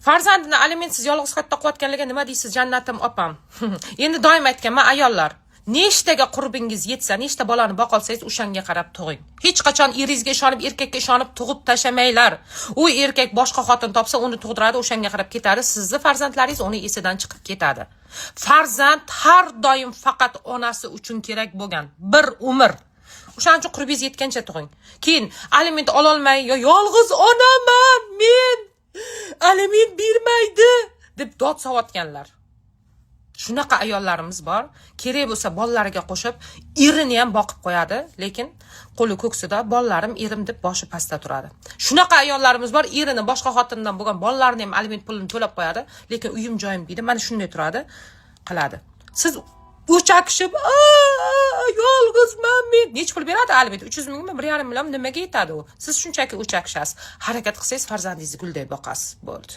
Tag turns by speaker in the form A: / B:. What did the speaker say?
A: Farzandini alimentsiz yolg'iz hayotda qilayotganlarga nima deysiz, jannatim opam? Endi doim aytganman, ayollar, nechtaga qurbingiz yetsa, nechta bolani boqolsangiz, o'shanga qarab tug'ing. Hech qachon eringizga ishonib, erkakka ishonib tug'ib tashlamanglar. U erkak boshqa xotin topsa, uni tug'diradi, o'shanga qarab ketadi. Sizni farzandlaringiz uni esidan chiqib ketadi. Farzand har doim faqat onasi uchun kerak bo'lgan bir umr. O'shaning uchun qurbingiz yetgancha tug'ing. Keyin aliment ololmay yo "Yolg'iz onaman men, aliment bermaydi" deb dod solayotganlar, shunaqa ayollarimiz bor. Kerak bo'lsa, bolalariga qo'shib erini ham boqib qo'yadi, lekin qo'li ko'ksida "Bolalarim, erim" deb boshi pastda turadi. Shunaqa ayollarimiz bor, erini boshqa xotindan bo'lgan bolalarini ham aliment pulini to'lab qo'yadi, lekin "Uyim, joyim" deydi, mana shunday turadi, qiladi. Siz o'chakishib, "Yolg'izman men", necha pul beradi aliment, 300 mingmi, 1,5 million, nimaga yetadi u? Siz shunchaki o'chakishasiz. Harakat qilsangiz, farzandingizni gulday boqasiz, bo'ldi.